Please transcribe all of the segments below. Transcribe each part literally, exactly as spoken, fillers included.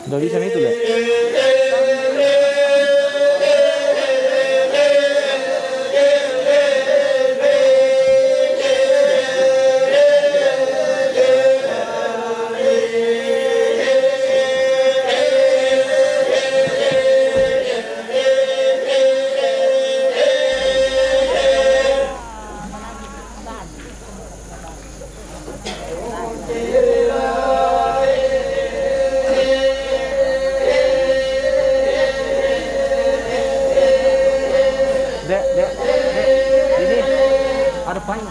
Udah bisa itu, ya? Dek, dek, dek, ini ada payung.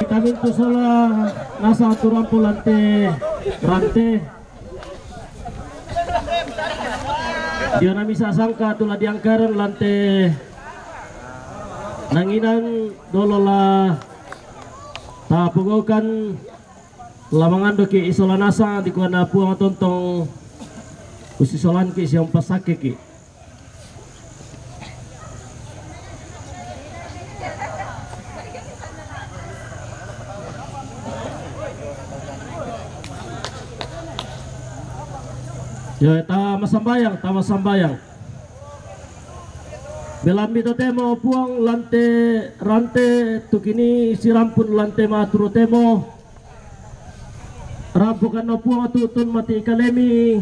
Kami tu salah nasa aturan pulante rante. Dio na misa sangka tu la diangkaran lan te nanginan dolo la tapogokan la mangandoki isola nasa di kuana Puang tontong usisolanki siang pasakeki. Yo, ta masambayang, ta masambayang. Belammi totemo Puang lan te rante, tu kini sirampun lan te matu totemo. Rampokan no Puang tutun mati kalemi.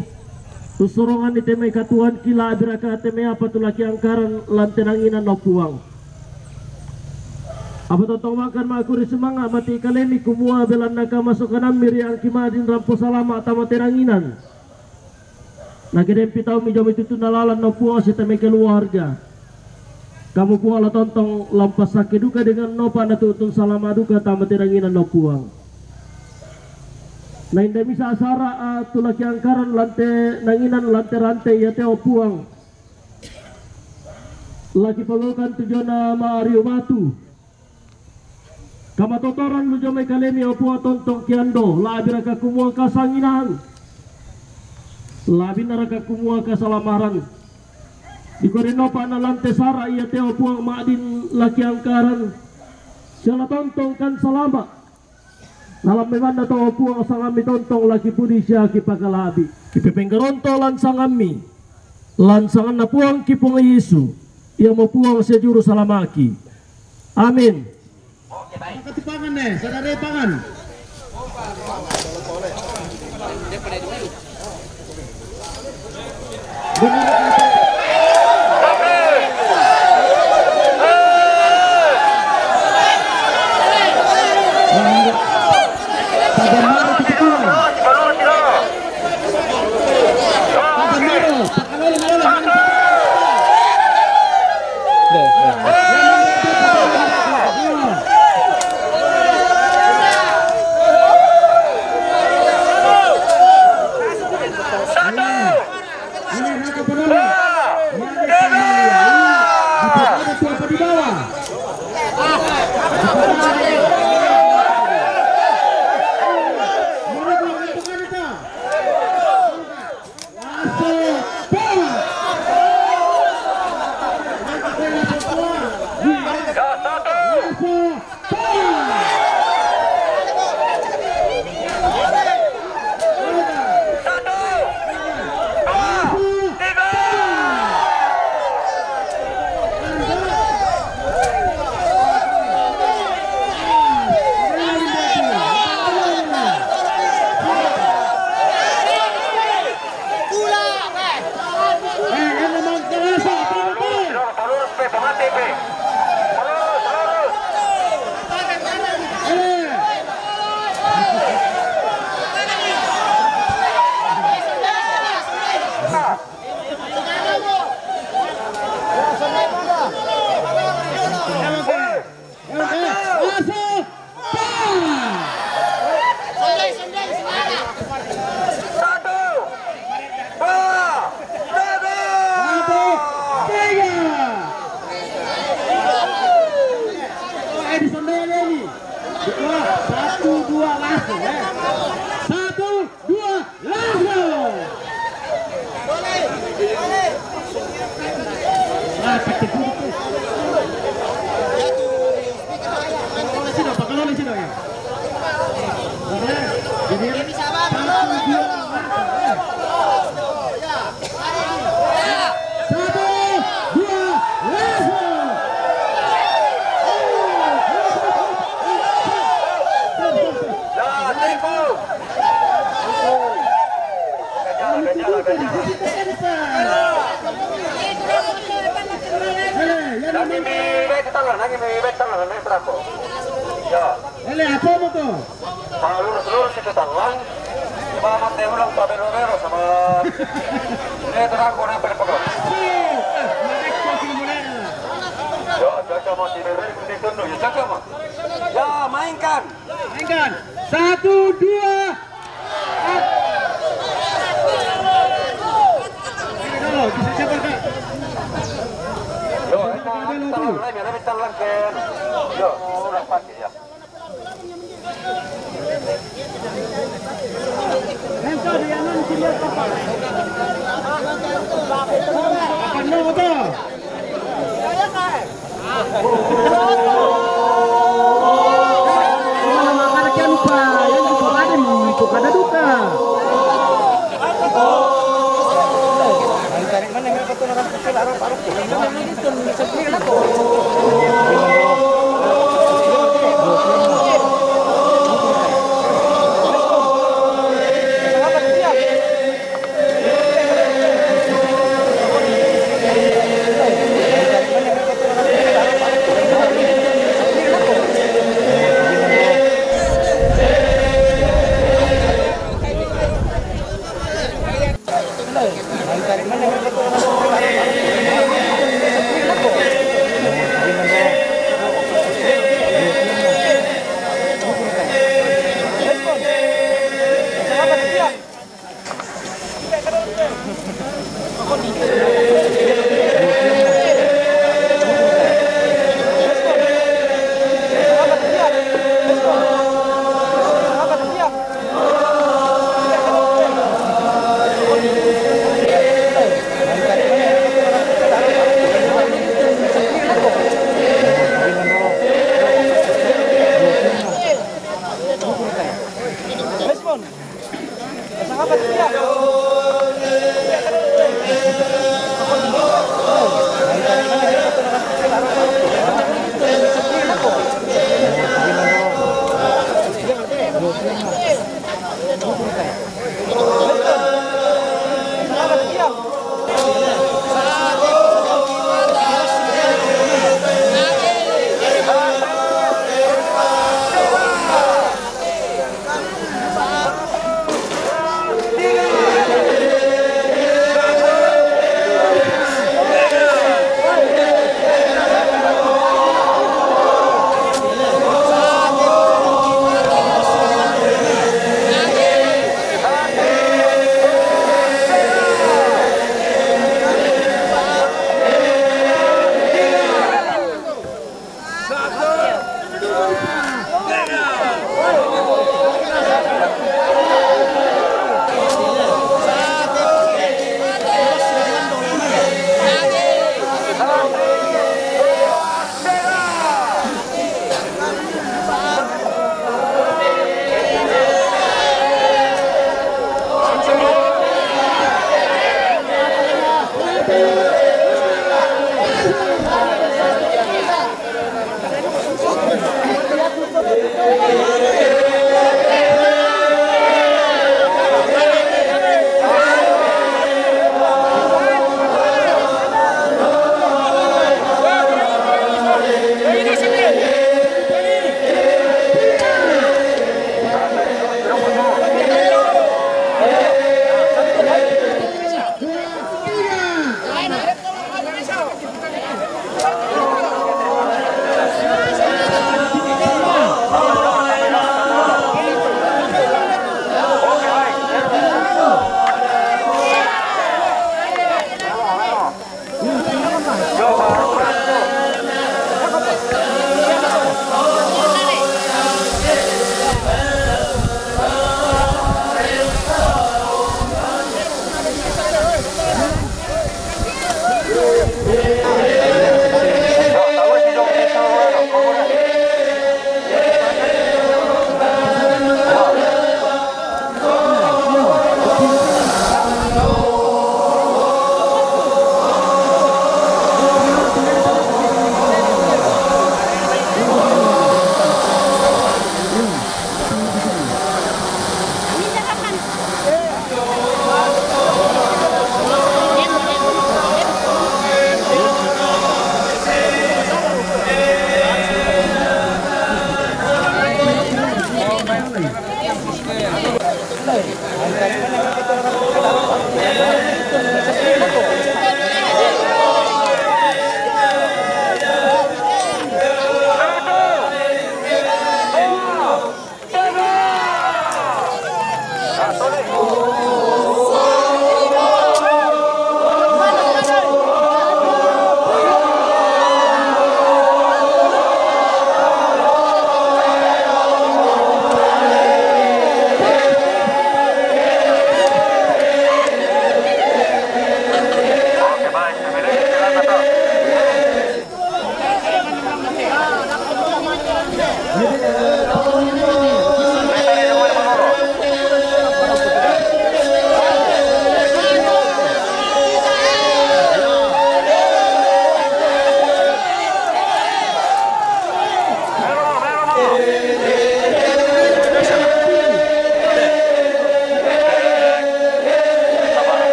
Tusorongan ni te mai katuan kila abiraka te mai apa tu la kiangkaran lan te nanginan no Puang. Apa tontong makan makuri sumanga mati kalemi kumua belanna kamasokanammi riangki madin rampo salama tama te nanginan. Na kedempi tau mi jomi tutun na lalan no Puang sita mai keluarga. Kamu Puang la tontong lampasaki duka dengan nopa na tutun salama duka tama te nanginan no Puang. Na inda misa sara a tu la kiangkaran lan te nanginan lan te rante ia teo Puang. La kipagokan tu jona ma ariu batu. Kamatotoran lu jo mai kalemi o Puang tontong kiando, labiraka kumua kasanginan. Labinaraka kumua kasalamaran. Di kode nopa na lan te sara ia teo Puang madin la kiangkaran. Siala tontong kan salama. Na lam memanna to o Puang sangammi tontong la kipudi sia kipakalabi. Kipepenggaronto lan sangammi. Lan sanganna Puang ki Puang Yesu. Ia mo Puang sia juru salamaki. Amin. Angkat pangan nih, sadari pangan. Satu, dua, tiga. Satu, dua, langsung ya. Satu, dua, langsung. Ah, pakai dulu tuh. Pakai dulu sini, pakai dulu sini ya. Jadi, satu, dua, langsung. Ele, apa mo to? Lurus-lurus itu talang. Sama mate ulang pabelo-belo sama. Ini terang kau nampak apa? Yo, jaga masih bebek di tunduk. Ya, jaga mas. Ya, mainkan. Mainkan. Satu, dua. Kalau bisa Wala makana kianu pa, yang itu ada, itu kada duka.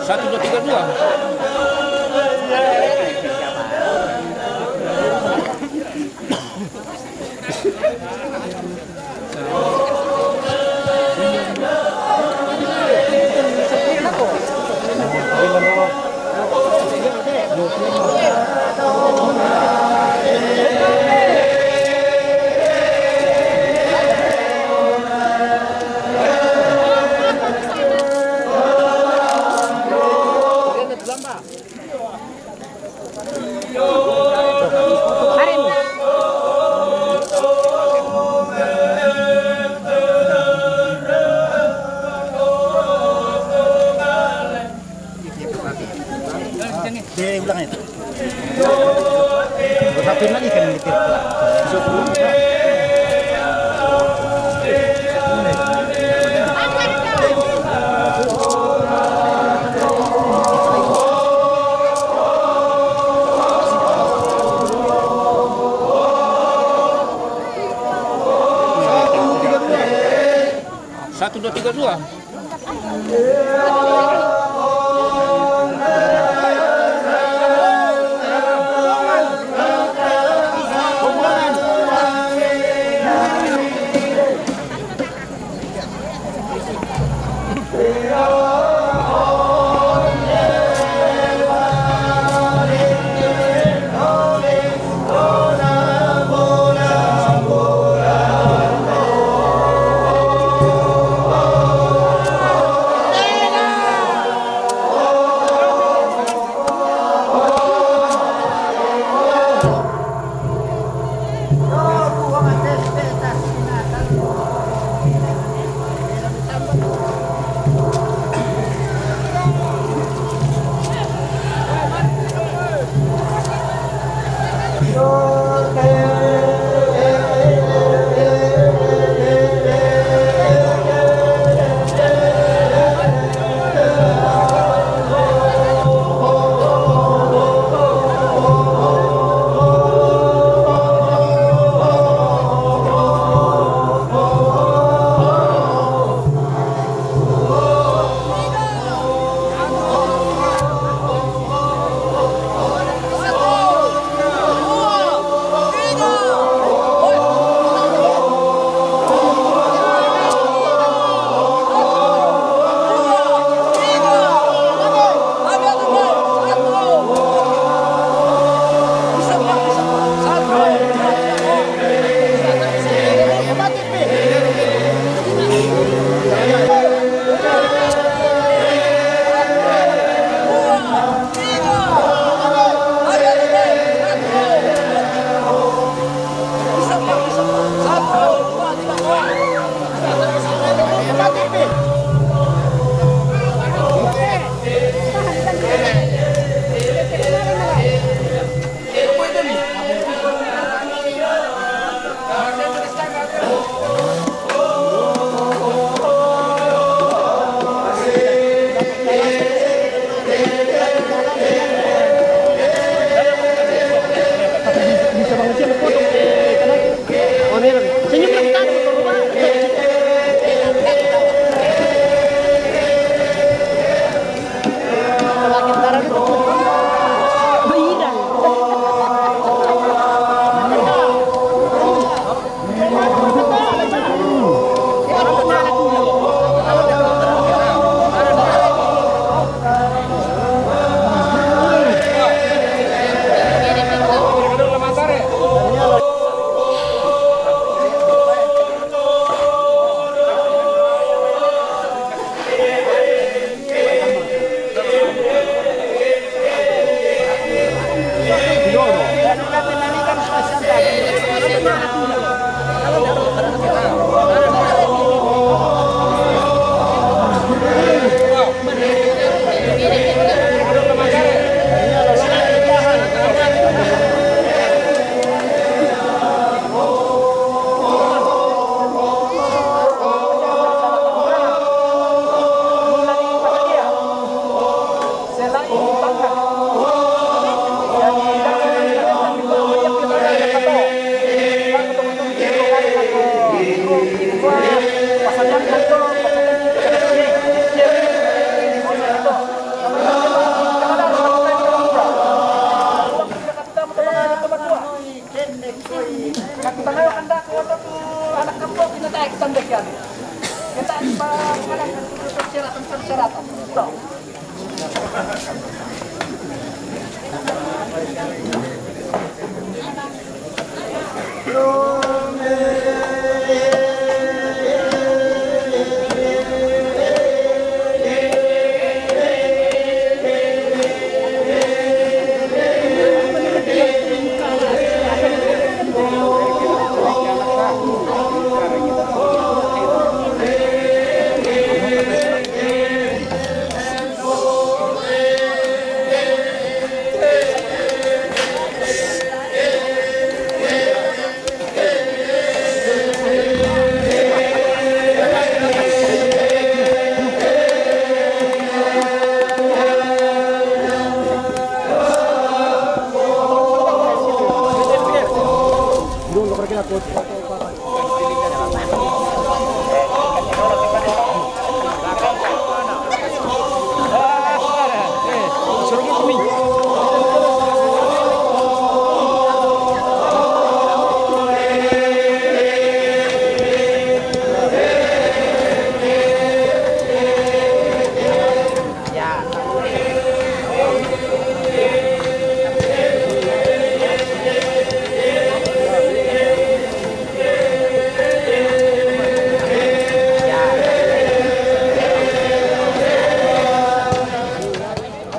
Satu, dua, tiga, dua. Dia ulang itu. Satu lagi kan, gitu. Satu, dua, tiga, dua.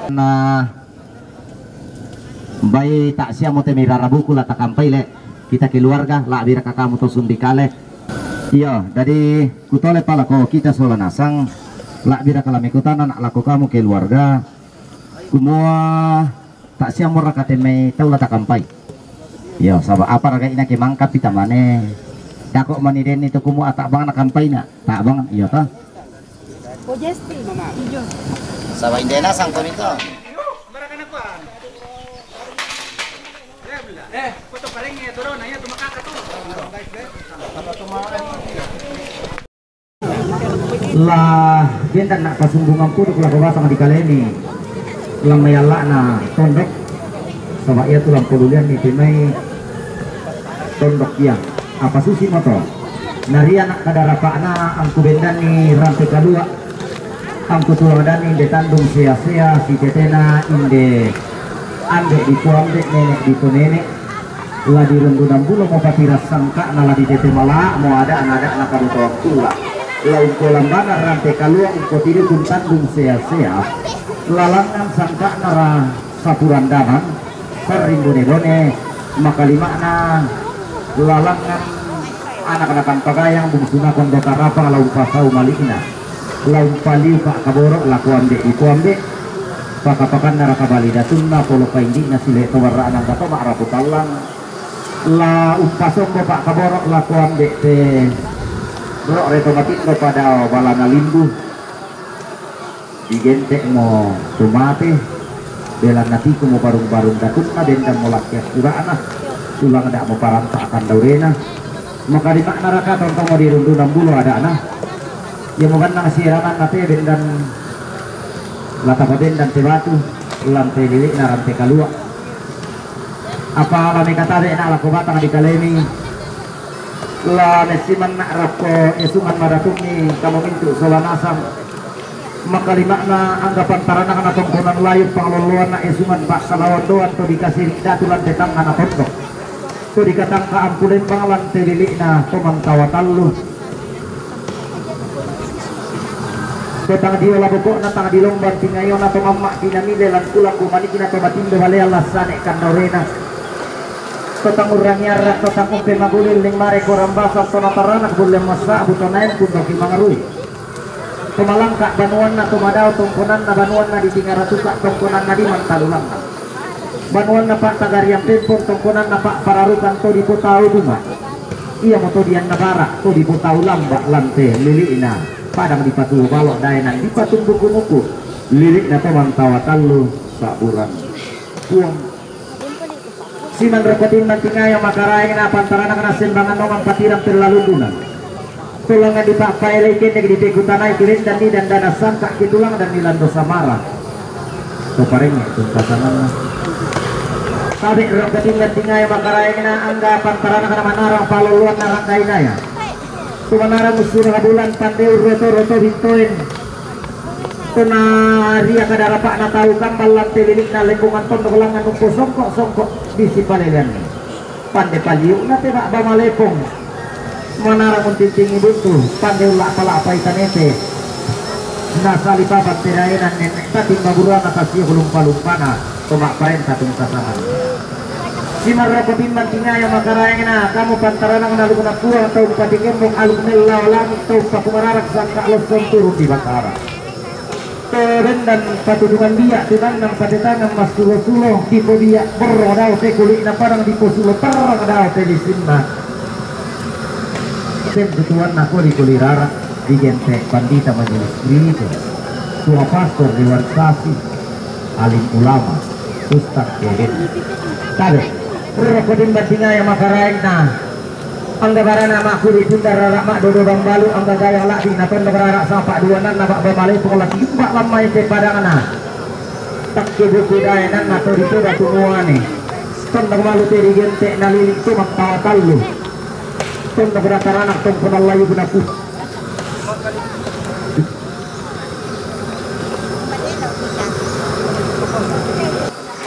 Na bai ta' sia mo te mai rarabuku la takampai le', kita keluarga, la'bira ka kamu to sundikale. Iyo, dadi kutole pa lako kita sola nasang, la'bira ka la mekutana na' lako kamu keluarga, kumua ta' sia mo raka te mai tau la takampai. Iyo, saba' apa raga ina ke mangkapi tamane. Dako' mani denni tu kumua ta'bang na kampaina, ta'bang, iyo to. Saba' inde nasang to mito. La bendan na' pasumbungan puduk lako batang di kalemi. La mai alla'na tondok. Saba' iya tu lampolulian ni te mai tondok iya. Apa susi mo to. Na ria na' kadarapa'na angku bendanni rampe kalua'. Angku tulang danni inde tandung sea-sea, si tetena inde ambe' dipo ambe', nene' dipo nene'. La dirundunan bulo mo papira sangka'na, la ditete mala' mo ada'na, ada'na kadutoang tulang. La ungko lambana rampe kalua', ungko tidukun tandung sea-sea. La langngan sangka'na ra sapurandanan, sarring bone-bone, makalima'na la langngan anak-anakan pagayang, bungsunakon do tarapang, la umpasau mali'na. La umpaliu pa'kaboro' lako ambe' dipo ambe', paka-pakanna raka bali datunna, polo paindi'na sile' to barra'na angga to ma'rapu tallang. La umpasombo pa'kaboro' lako ambe' te ro're to matindo padao balana limbu. Digente' mo to mate, belanna tiko mo barung-barung datunna, bendan mo lakke assura'na, tulang da' mo paranta akan daurena. Makalima'na raka tontong mo dirundunan bulo ada'na. Iya mo bannang sieramanna te bendan, la tapabendan te batu, lan te lili'na rampe kalua'. Apa la mekatabe' na' lako batang di kalemi. La messimanna' rokko esungan madatungi kamu mintu' sola nasang. Makalima'na angga pantaranakna tongkonan layuk panglolloanna esungan pa'kalawan doan to dikasiri' datu lan te tangngana tondok. To dikatangka ampu lembang lan te lili'na to mantawa tallu. To tang diola boko'na, tang dilomban tingayona, to mamma' kinamile lan kulang kumanikina, to matindo balean lassane kandaurena. To tang urrangi arra', to tang umpe maguli ulling mare korang basang, to nataranak bulle massa'bu, to naen pundoki mangarui. To malangka' banuanna, to madao tongkonanna banuanna, ditingaratuka' tongkonanna dimantalulanna. Banuanna pa'tagarian pempon, tongkonanna pa'pararukan to dipotau bunga'. Iamoto dianna bara' to dipotau lamba' lan te lili'na padang dipatuo balo' daenan dipatumbuku-muku lili'na to mantawa tallu sa'buran. Puang. Siman roko timmang tingayo makaraeng na pantaranakna sembangan nongan patirang pellalundunan. Tulangan dipa'paelai kenne dipekutanai kilendan ni dandana sangka' kitulang dan ni lando samara. To parenge tungkasanganna. Tabe' roko timmang tingayo makaraeng na angga pantaranakna manarang paloloanna ranggainaya. Tumanara mussuna bulan, pande urroto-roto bittoen. Tuna ria kadarapa'na tau kambang lante lili'na lembongan tondok langngan, umpo songko'-songko' di sipaleleanni. Pande paliu'na te ba'ba malepong. Manara muntintingi buntu, pande ulla'pa-la'pai tanete. Nasali papan te daenan nenne'ta timba burana tasio lumpa-lumpana, to ma'parenta tungka samanna. Simarroko timbang tingaya makaraengna, kamu pantaranangna alukna Puang, tau patikembong aluk mellao langit, tau pakumararak sangka lossong turun di Batara. Te bendan patudungan dia', te tannang patetangan massulo-sulo, dipodia' borro dao te kuli'na padang, diposulo terrang dao te lisinna. Ten tutuanna koli-koli rara, digente' pandita majelis gereja, tua pastor dewan sasi, alim ulama, ustaz keden. Tabe, roko timbang tingaya makaraengna. Angga barana ma'kuri punda rara ma'dodo bambalu, angga gayang la'bi na tondok rara sapa duananna ba'ba malepong la tiumba lammai te padangna. Takke buku daenanna to ditoda tumuane. Tondok malu te digente' nalili' to mattawa tallu. Tondok dataranak tompo nallayu guna pu.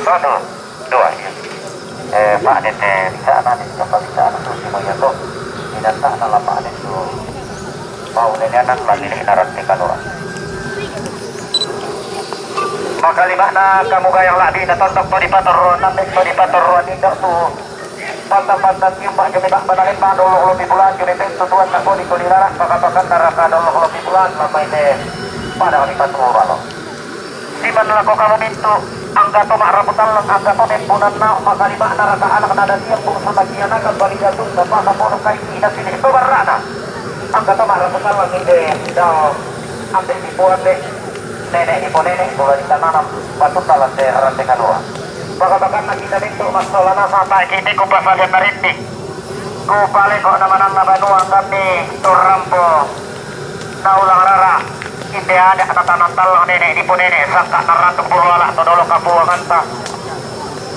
Satu, dua, iya. Eh, Pak, dete, bisa na, dete, coba bisa na, tuh, si Moyako. Tidak tak salah, Pak, dete, tuh. Mau nene anak lagi nih, naran T K doang. Maka lima na kamu gayang lagi, na tondok to di patorro, nanti to di patorro, nindak tuh. Pantang-pantang tiumbak jumi bak banalembang, dolok lobi bulan, jumi pentu tuan tak bodi kodi larak, pakan-pakan naraka, dolok lobi bulan, lambai te. Pada kami patorro, lo. Siman lako kamu mintu, angga to ma'rapu tallang, angga to mempunan nao, maka lima naraka anak nada tiang bungsu nakianakan bali datung, na paka pono kaiki na sini to barrana. Angga to ma'rapu tallang inde dao, ambe dipo ambe, nene dipo nene, bola di tananam, batu talan te rante kalua. Baka-bakan na kita mintu, masola nasa, tak kiti ku pasalian na rintik. Ku pale ko na manang na banua kami, to rampo. Naulang rara, inde ada' na tanang tallang nene' dipo nene', sangka' naranduk bulu ala' to dolo kapuanganta.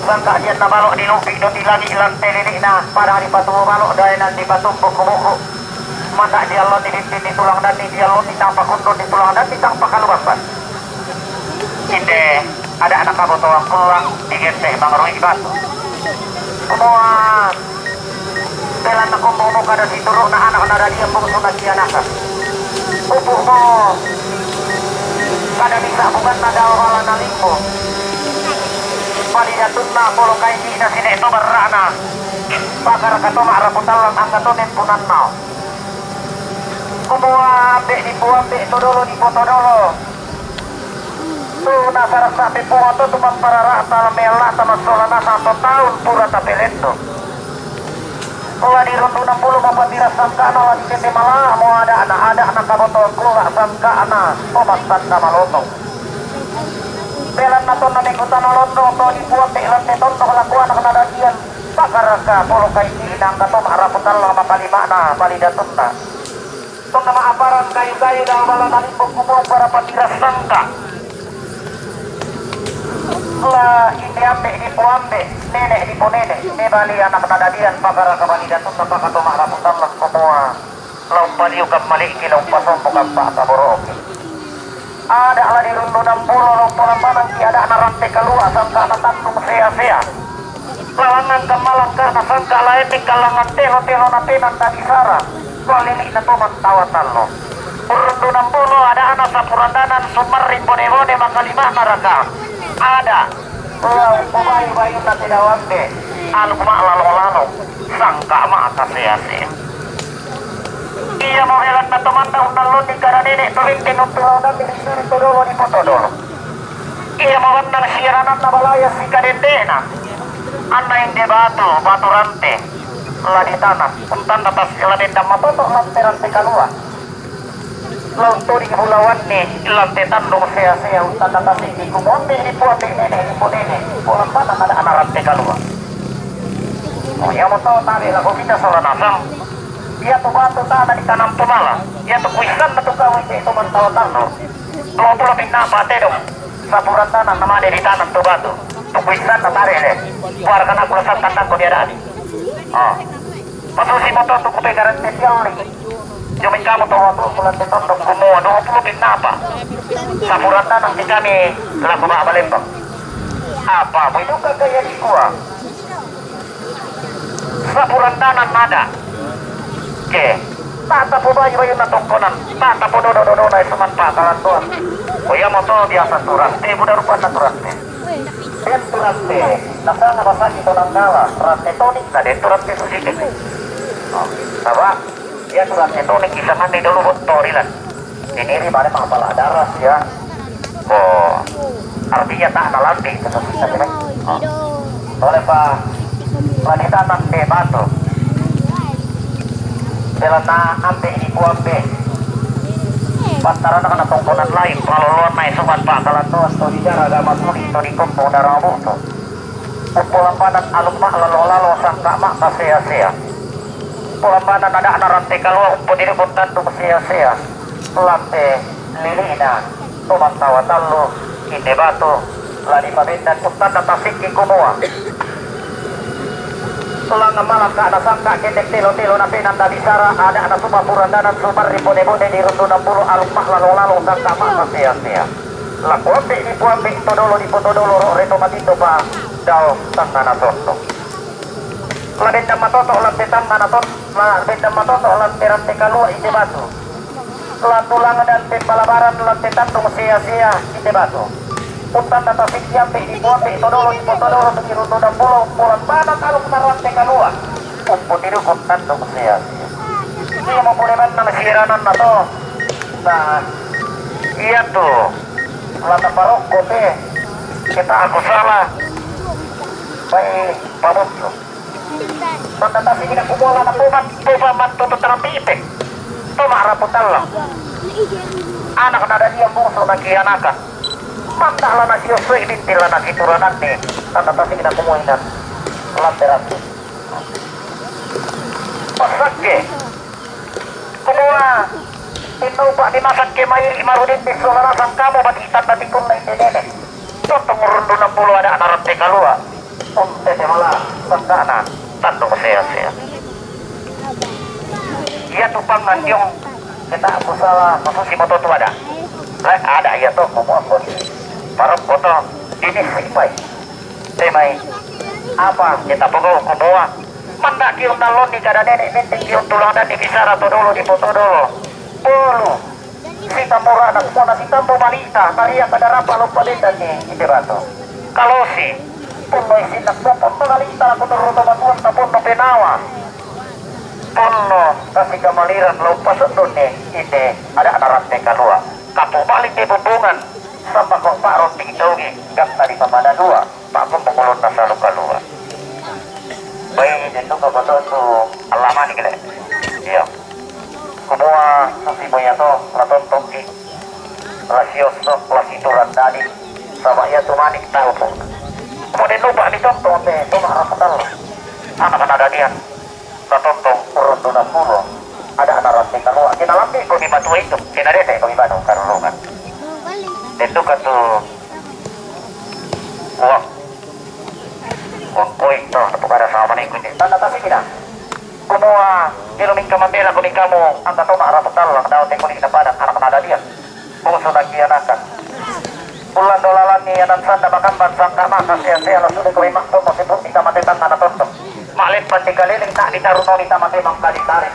Sangka' dian na balo' dilupi' do tilangi' lante lili'na, pada dipatuo balo' daenan dipatumbuk kumuku. Mata' diallon di bintin di tulang danni, diallon di tang pakundun di tulang danni tang pakalubamban. Inde ada' na kabotoan kulla' digente' mangrui batu. Kumua, belanna kombongmu kada situru'na anak nada dian bungsu nakianakan. Upu'mu kada bisa buganna dao bala nalimmu. Palidatunna polo kaindi'na sine' to barra'na. Pakara kato ma'rapu tallang angga to nempunanna. Kumua ambe' dipo ambe' to dolo dipo to dolo. Tu nasarasa' peppuato tu mamparara'ta lamealla'ta massola nasang to taun pura tapelenno. La dirundu nampulu mapatira sangka'na la ditete mala'mo ada'na, ada'na kabotoan kulla' sangka'na to mattanda malotong. Belanna tonna mekutana londong to dipuatte lante tondok laku anak nadagian pakaraka polo kaisi'na angka to ma'rapu tallang makalima'na palidatunna. Tonna ma'aparan kayu-kayu dao bala nalimbung kumua para patira sangka'. La inde ambe' dipo ambe', nene' dipo nene', mebali anak nadadian pakaraka bali datunna pakato ma'rapu tallang kumua, la umpaliukan maliki, la umpasombukan pa'kaboro'ki. Ada' la dirundu nampulo la umpalambanangki ada'na rante kalua' sangka'na tandung sea-sea. Lalangan kammalangka'na sangka' laenni kallangan telo-telo napenan tabisara, kualili'na to mattawa tallo. Urrundu nampulo ada'na sapurandanan sumarri bone-bone makalima'na raka. Ada'. Lao kubayu-bayunna te dao ambe', aluk ma'lalo-lalo, sangka' ma'kasea-sea. Iamo belanna to manda unnallonni kada nene' to bengke nuntu lao dammi disuruh to dolo dipo to dolo. Iamo bannang siarananna balaya sikadende'na. Anna inde batu, batu rante, la ditanam, untanda tas la dendang matoto' lante rante kalua'. La untoding bulawanni lante tandung sea-sea untanda tas indi kumuambe dipo ambe' nene' dipo nene', polambanang ada'na rante kalua'. Oh, iamo to tabe' lako kita sola nasang. Iatu batu tana ditanam to mala, iatu kuissanna tu kau inde to mantawa tanno. Duampulo pinnapa tedong, sapuran tanah namade ditanam to batu. Tu kuissanna tare le. Kuarkan aku lesan tandangku diada'ni. Oh. Pasusimo to tu kupegaran te tialli. Jomai kamu to watu bulan tetondok kumua dua puluh bin napa. Sapuran tanang di kami laku mak balembang. Apa mu itu kagaya di gua. Sapuran tanang ada. Ke. Tata po bayu-bayu na tongkonan. Tata po dodo-dodo na isuman pa kalantuan. Kuya mo to biasa turante. Buda rupa na turante. Den turante. Nasanga masaki tonang kala. Turante tonik. Na den turante susi kene. Saba. Iya turante tonik. Isa mandi dulu bot torilan. Ini di mana mah pala daras ya. Oh, artinya tak ada lagi itu. Boleh pa lagi tanam de batu. Belana ambe di kuambe. Pantaran kana tongkonan lain kalau luar naik sobat pa kalantuan to di jara agama tuli to di kompo darang butu. Umpo lambanan aluk mak lalo-lalo sangka mak kasea-sea. Umpo lambanan ada na rante kalua umpo diri ko tandung sea-sea. Lambe lilina. Tumang tawa tallu inde batu. Lani pabendan uttanda tasiki kumua. Langa malaka na sangka kendek telo-telo na penan da bisara ada na sumapurandanan sumar ri bone-bone di rundu na pulo aluk mak lalo-lalo sangka mak kasea-sea. Laku ambe di puambe to dolo di poto dolo ro reto matindo pa dao tangana sondo. La benda matoto la te tangana ton la benda matoto la te rante kalua inde batu. La tulang dan te balabaran la te tandung sea-sea inde batu. Uttanda tasiki ambe di puambe to dolo di poto dolo tu kirutu dan pulo pulang banan aluk na rante kalua. Umpo tiru ko tandung sea-sea. Iya mau pole manna siranan na to. Nah, iya tu. Lata parokko te. Kita aku salah. Pai pabotto. Tanda tasi mina kumola na tobat tobat manto to terapi ipe. Toma rapu talla. Anak nada dia bungsu na kianakan. Manta lana siosoi binti lana kiturananni. Tanda tasi mina kumoinan. Lanteran. Pasakke. Kumua, inno upa' dimasakke mai marudin di sola nasang kamu bati'tan batikunna inde nene. Tontong urundu nappulo ada' narante kalua. Unte te mala, sandana, tandung sea-sea. Iya tu panganjung, kita aku salah, masusi moto tu ada'. Lae ada' iya to, kumua kodi. Parokko to, ini sipai. Te mai, apa kita pogau kumua. Mandaki unnallonni kada nene' menteng ki untulang dan dibisara to dolo di poto dolo. Polu. Sitambo rana kumona sitambo malita, taria kada rapa lompa dendanni inde batu. Kalosi. Punno isinna kumua punno malita lako torro to batuang na punno penawa. Punno kasi kamaliran lo paseddonni inde ada' narante kalua. Kapo balik di bubungan. Sapa ko pa'rotti togi gatta di pamana dua. Pakko pengulunna salu kalua. Bai, denduka koto tu allamani kele. Iya. Kumua susi moya to, la tontongki. La siosso, la siturang dadi. Saba' iya tu manik tau po. Kumua dendupa mi tontong te, toma rasadalla. Anak nadadian. La tontong urundu nappulo. Ada' narante kalua. Kina lambi ko mi matua itu. Kina dete ko mi banu karurungan. Denduka tu Uang. Uang koin to, napokada sama mani kunci. Tanda tasi kita. Kumua, kilo mingka mambela kuni kamu, angka toma rapu tallang, daun te kuni na padang, anak nada dia. Bungsu na kianakan. Ulang dolalanni anan sanda makamban sangka maka sea-sea lo sudah kau imak pun masih pun kita mati tangan na tonton. Mak leppan di kaliling tak ditaruh noni tak mati mangka ditarik.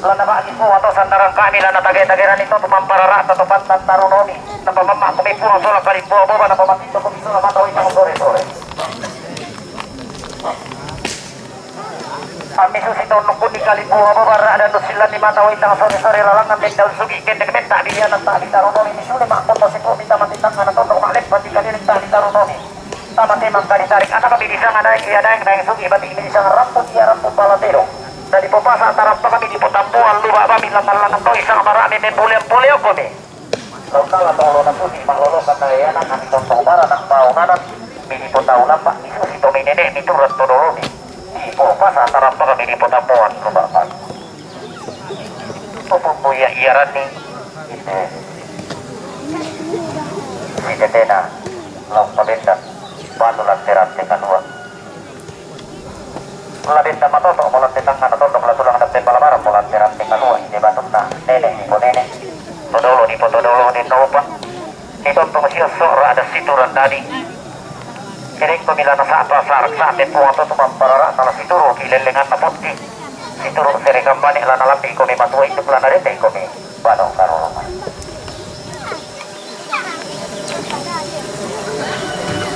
Lana ba'gi Puang to sandarang kami lana tage-tagerani to tu mamparara'ta to pantan tarunoni. Napamamma kumi puro sola kalimbua boba napamatindo kumi sola mata witang sore-sore. Ammi susi to nukkunni kalimbua boba ra'da nussillanni mata witang sore-sore lalangan mendaun sugi kendek menta bilianan ta bitarunoni misule ma'punno siku mita mati tangngana tondok ma'leppa di kaliling ta bitarunoni. Tama te mangka ditarik, anakmi disanga daeng, iya daeng, daeng sugi, bati mi disanga rampun, iya rampun pala tedong. Dadi popasa tarappakami di potampuang luba bami langan-langan toi sang mara'mi membulean poleokkomi. Lautala tolona susi ma'lolokan na iya anak ami tontong bara na paunganan mi di potau lamba mi susi tomi nene' mi turang to dolomi. Di popasa tarappakami di potampuang luba bami. Upummu iya iyaranni inde sitetena lao pabendang batu lanteran tengalua. La Benda Matoto, molan te tangnga na tondok, la tulang Dampe Palabaran, molan te rante kalua, inde batunna nene ni po nene. Todolo ni po todolo, ninna upa. Ni tontong siosso rada siturang dadi. Kedengko mi la nasapa sarak sate puang to tumamparara, tala situru ki lellenganna potti. Situru sere kambane la nalambi komi matua induk la nadende komi. Bano karolongan.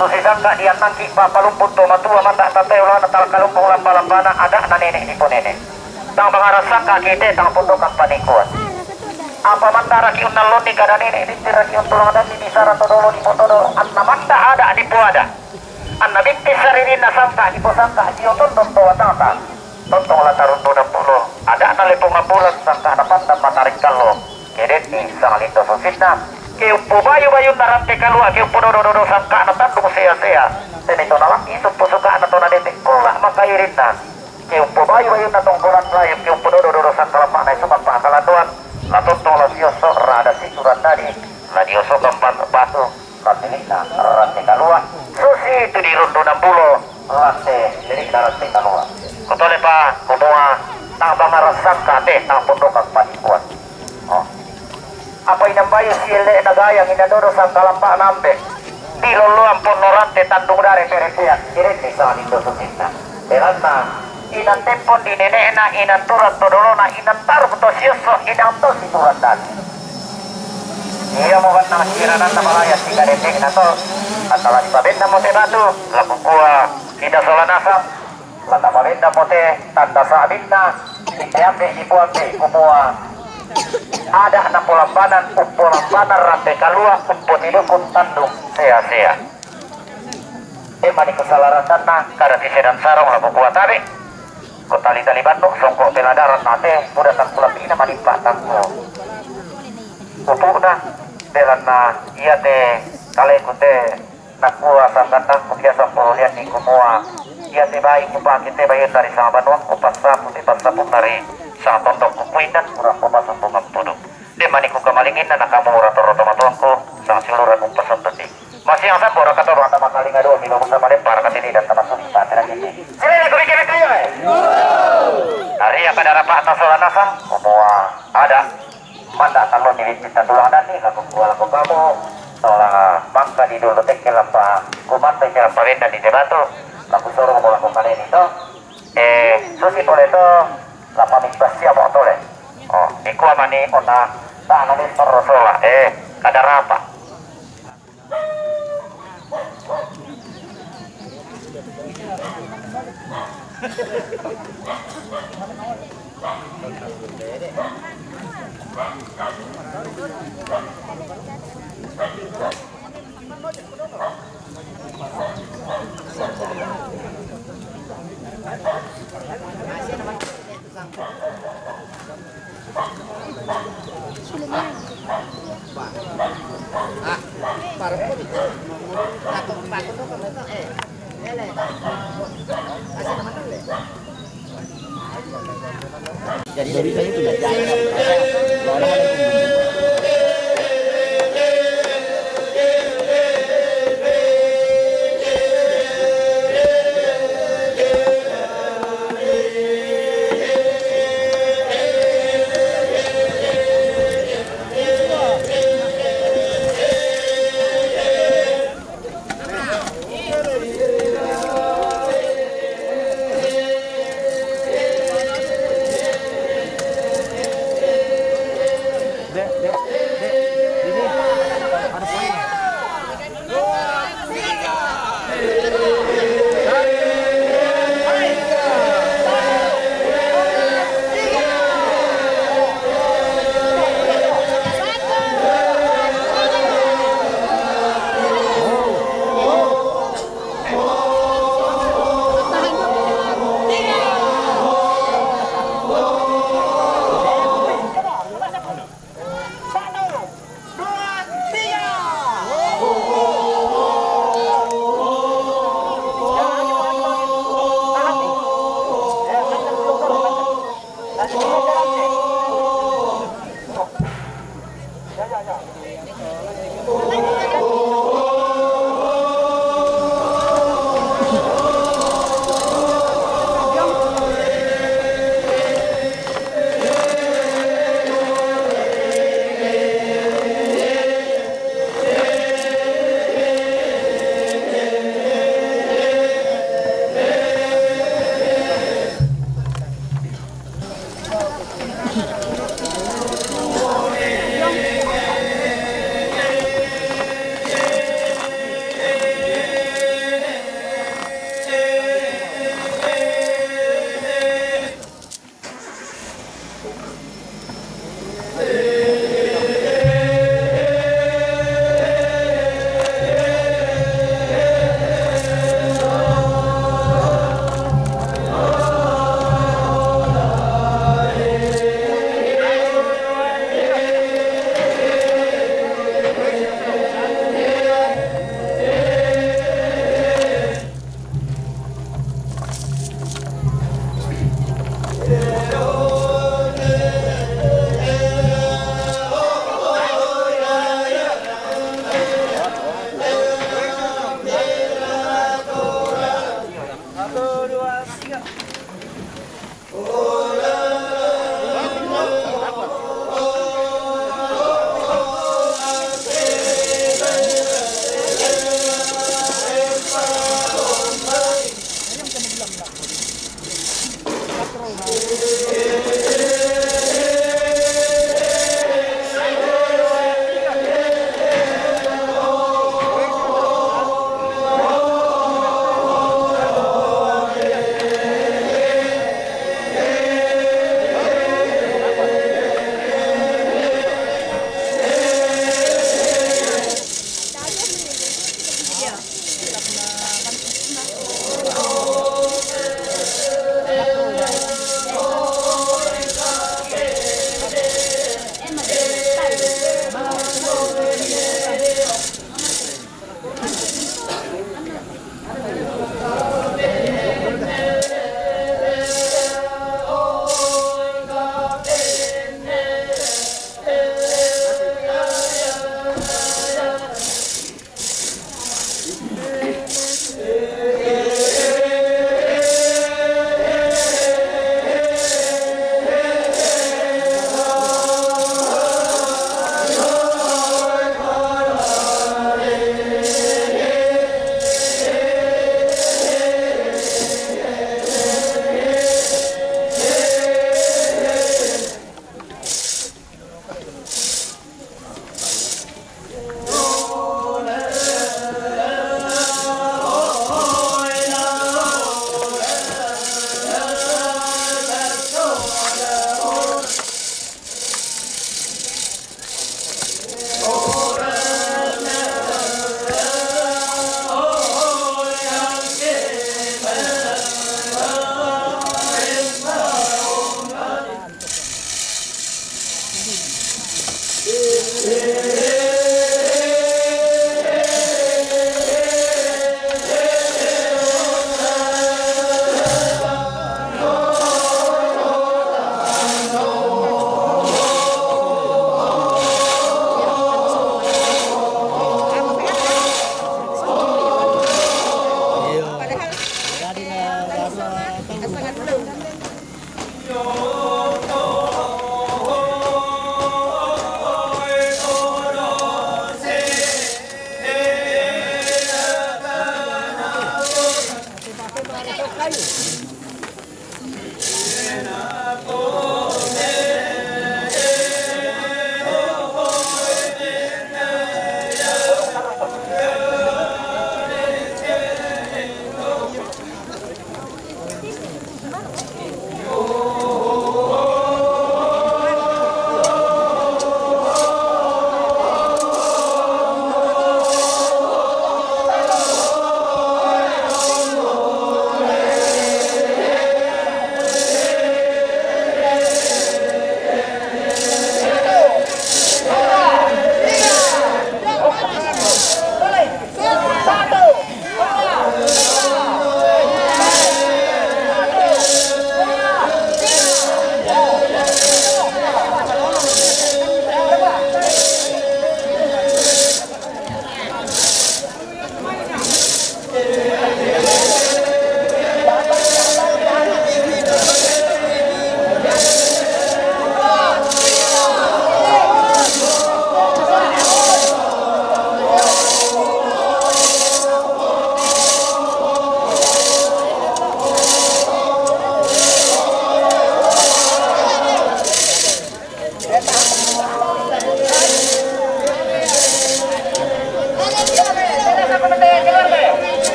Susi sangka diannangki pa palumpun to matua mata tatai ulana tala kalumpu lamba-lambana ada'na nene ni po nene. Tang pangara sangka kite tang pondokan panikuan. Apa mandaraki unnallonni kada nene, dittiraki untulang dandi bisara todolo ni potodo, anna manda ada di puada. Anna bitti saririnna sangka ni posangka sio tondon to watangta. Tontong la tarundu nampulo, ada'na lepong ambulan sangka na pandang matarik kallo. Kedenni sangalindo susinna. Ke uppo bayu-bayunna rante kalua, ke uppo dodo-dodo sangka na tandung sea-sea. Tene to nalambi suppu sukana to nadende kulla makairinna. Ke uppo bayu-bayunna tongkonan layuk, ke uppo dodo-dodo sangka lammana isumang pahakalandoan. La tontong la siosso rada siturang dadi. La diosokan batu. Rante kalua. Susi tu di rundu nambulo. Rante, jadi kita rante kalua. Kutole pa, kumua, tang pangara sangka te, tang pondokan panikuan. Oh. Apa inang bayu sielle na gayang ina dodo sangka lamba nambe. Di lolloan ponno rante tandung dare peresean. Kirinni sangalindo susinna. Belanna, inang teppo di nenena, inang turang to dolona, inang taruk to siosso, inang to siturang dadi. Iya mo banna massirananna malaya sika dendekna to. Atala dipabenna mo te batu, la kukua kita sola nasang. La tapabenna mo te tanda sabinna. Diambe dipuambe kumua. Ada na polambanan, uppo lambanan rante kalua, uppo tidukun tandung sea-sea. Emma ni kusalarandanna, kada tisedan sarong la kukua tabe. Kutali-tali bannu songko peladaran nate, buda tangkulapina manimpa tangku. Upuna, belanna iate kaleku te nakua sangganna kubiasa pololeanni kumua. Iate bai kupake te bayunna ri sanga banuangku passapu te passapunna ri sanga tondokku kuindan kurang popasumpungan pudu. De mani kukamalinginna nakamu ura torro tomatuangku, sang siuluran umpasontosi. Masiang sambo raka toro ata makalinga dua milo musa malempa raka tini dan tamasuni pate lagi. Sini aku bikin itu ya. Hari apa darapa atas sola nasang, kumua ada. Manda tallo ni witti tatulang dani, laku kua lako kamu, sola bangka di dulu tekke lampa, kumanta ite lampa wenda di te batu, laku soro mo lako kaleni to. Eh, susi pole to, lampa mibbasia mo tole. Oh, nikua mani onna, tana ni torro sola, eh, kada rapa. Jadi, jadi saya tidak jalan.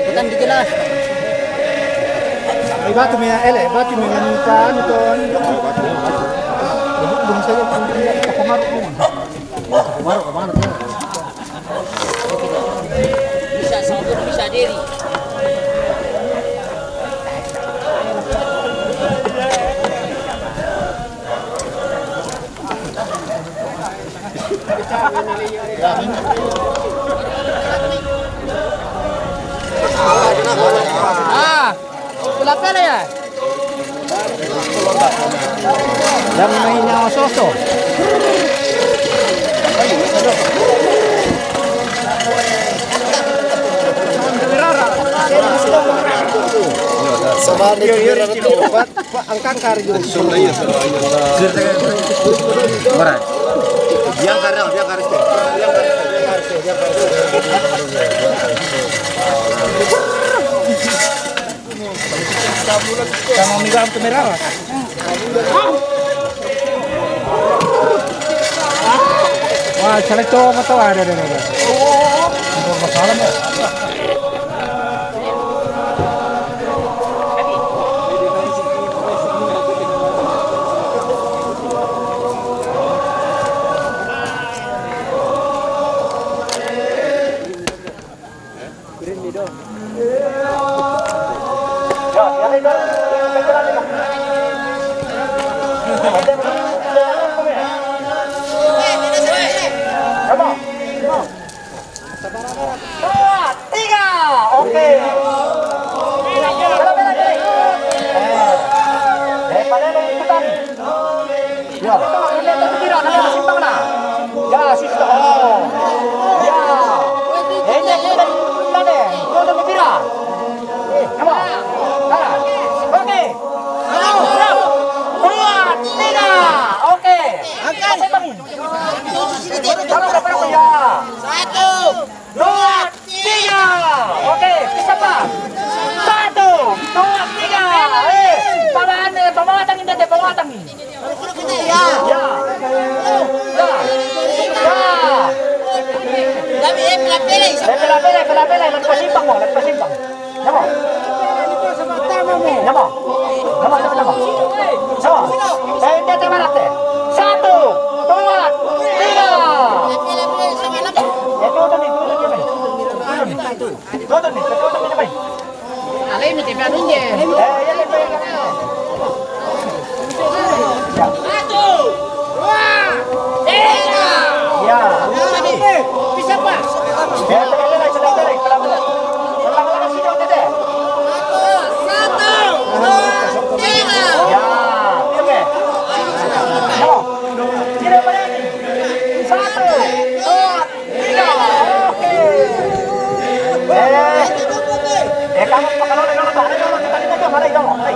Bukan di gelas. Ay, batu mi ele, batu mi nani pa, ano to, ano to. Belum saya pun tidak, kapamarok mo. Kapamarok, kapamarok. Bisa sabun, bisa diri. Ah, pula pala ya. Yang main yang soso. Sama ada juga ada tempat, Pak, angkang karyo. Bara? Biang karyo, biang karyo. Biang karyo, biang karyo, biang karyo. Sama mira kamera. Wah, cari cowok atau ada, ada, ada. Masalah, mau. Dua, tiga. Oke. Bela, bela, bela. Eh, eh, pada lo ikutan. Ya. Ini ada kira, ada simpang na. Ya, sister. Oh. Ya. Ini kita ikutan deh. Itu ada kira. Come on. Nah. Oke. Dua, tiga. Oke. Angkat. Angkat. Satu. Dua, tiga. Oke, siapa? Satu, dua, tiga. Eh, bawa ane, bawa tangi, dede, bawa tangi. Ya. Ya. Ya. Ya. Eh, pela, pela, pela, pela, lagi pasimpang mo, lagi pasimpang. Nyama. Nyama. Nyama, nyama, nyama. Nyama. Eh, dia tengah nanti. Satu, dua, tiga. Ya, tuh, tuh, nih, tuh, tuh, nih. Tuh, tuh, nih, tuh, tuh, nih, nih. Alai mi te pe anunye. Eh, ya, ya, ya, ya. Satu, dua, tiga. Ya. Bisa, Pak? Ya, tenang, tenang, tenang, tenang, tenang. Tenang, tenang, sini, udah deh. Satu, dua, tiga. Ya, oke. Sini, Pak. Satu, dua, tiga. Oke. Eh, eh, kamu pakai dulu, dulu, dulu, dulu, kita, kita, kita, mari, dulu, mari.